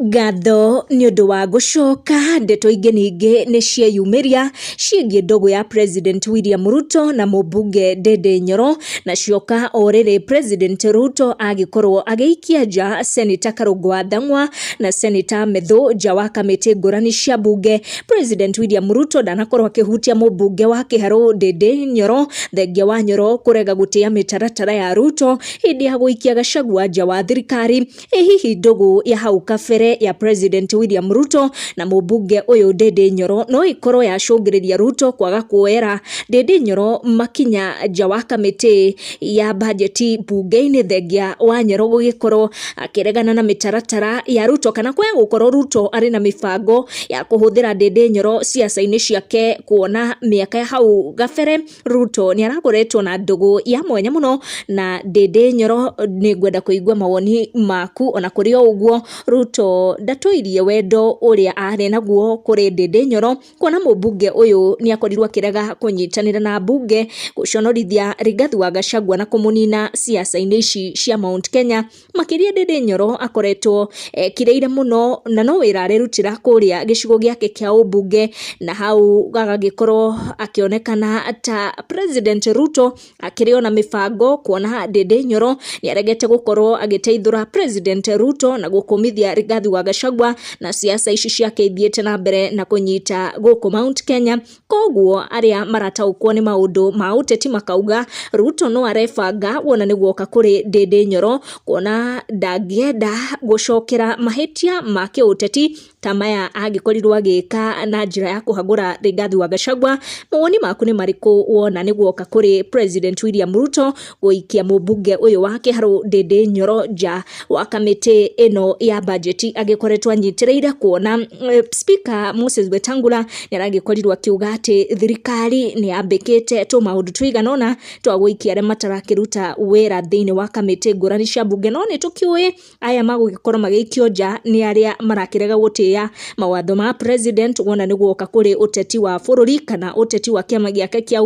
Ngatho nĩ ũndũ wa gũcoka, ndeto ingĩ ningĩ nĩ cieyumĩria ciĩgiĩ ndũgũ ya President William Ruto na mũmbunge Ndindi Nyoro, na cioka o rĩrĩ President Ruto agĩkorwo agĩikia nja Senator Karũngũ wa Thang'wa na Senator Methu nja wa kamĩtĩ ngũrani cia mbunge. President William Ruto ndanakorwo akĩhutia mũmbunge wa Kĩharũ Ndindi Nyoro, thengia wa Nyoro kũrega gũtĩa mĩtaratara ya Ruto hĩndĩ ya gũikia Gachagua nja wa thirikari. Ĩ hihi ndũgũ ya hau kabere ya President William Ruto na mũmbunge ũyũ Ndindi Nyoro no ĩkorwo yacũngĩrĩria Ruto kwaga kuoera Ndindi Nyoro makinya nja wa kamĩtĩ ya bajeti mbunge-inĩ, thengia wa Nyoro gũgĩkorwo akĩregana na mĩtaratara ya Ruto, kana kwaya gũkorwo Ruto arĩ na mĩbango ya kũhũthĩra Ndindi Nyoro ciaca-inĩ ciake, kuona mĩaka ya hau gabere Ruto nĩ arakoretwo na ndũgũ ya mwanya mũno na Ndindi Nyoro. Nĩ ngwenda kũigua mawoni maku. Ona kũrĩ o ũguo, Ruto ndatũirie wendo ũrĩa arĩ naguo kũrĩ Ndindi Nyoro, kuona mũmbunge ũyũ nĩ akorirwo akĩrega kũnyitanĩra na mbunge gũconorithia Rigathi wa Gachagua na kũmũnina ciaca-inĩ ici cia Mount Kenya. Makĩria Ndindi Nyoro akoretwo ekirĩire mũno na no wĩra arerutĩra kũrĩa gĩcigo gĩake kĩa ũmbunge, na hau agagĩkorwo akĩonekana ta President Ruto akĩrĩ ona mĩbango, kuona Ndindi Nyoro nĩ aregete gũkorwo agĩteithũra President Ruto na gũkũmithia Rigathi wa Gachagua, na siasa ici ciake ithiĩte na mbere na kũnyita gũkũ Mount Kenya. Koguo arĩa marataũkwo nĩ maũndũ ma ũteti makauga Ruto no arebanga wona nĩ guoka kũrĩ Ndindi Nyoro, kuona ndangĩenda gũcokera mahĩtia ma kĩũteti ta maya angĩkorirwo agĩka na njĩra ya kũhagũra Rigathi wa Gachagua. Mawoni maku nĩ marĩkũ wona nĩ guoka kũrĩ President William Ruto gũikia mũmbunge ũyũ wa Kĩharũ Ndindi Nyoro nja wa kamĩtĩ ĩno ya bajeti agĩkoretwo anyitĩrĩire, kuona Speaker Moses Wetangula nĩ aragĩkorirwo akiuga atĩ thirikari nĩ yambĩkĩte tũmaũndũ tũigana ũna twa gũikia arĩa matarakĩruta wĩra thĩinĩ wa kamĩtĩ ngũrani cia mbunge? No nĩ tũkĩũĩ aya magũgĩkorwo magĩikio nja nĩ arĩa marakĩrega gũtĩa mawatho ma president, wona nĩ guoka kũrĩ ũteti wa bũrũri kana ũteti wa kĩama gĩake kĩa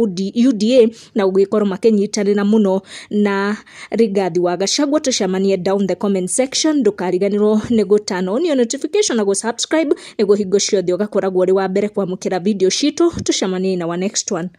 UDA na gũgĩkorwo makĩnyitanĩra mũno na Rigathi wa Gachagua. Tũcemanie down the comment section. Ndũkariganĩrwo nĩ gũ turn on your notification na gũ subscribe nĩguo hingo ciothe ũgakoragwo ũrĩ wa mbere kwamũkĩra video citũ. Tũcemanie in our next one.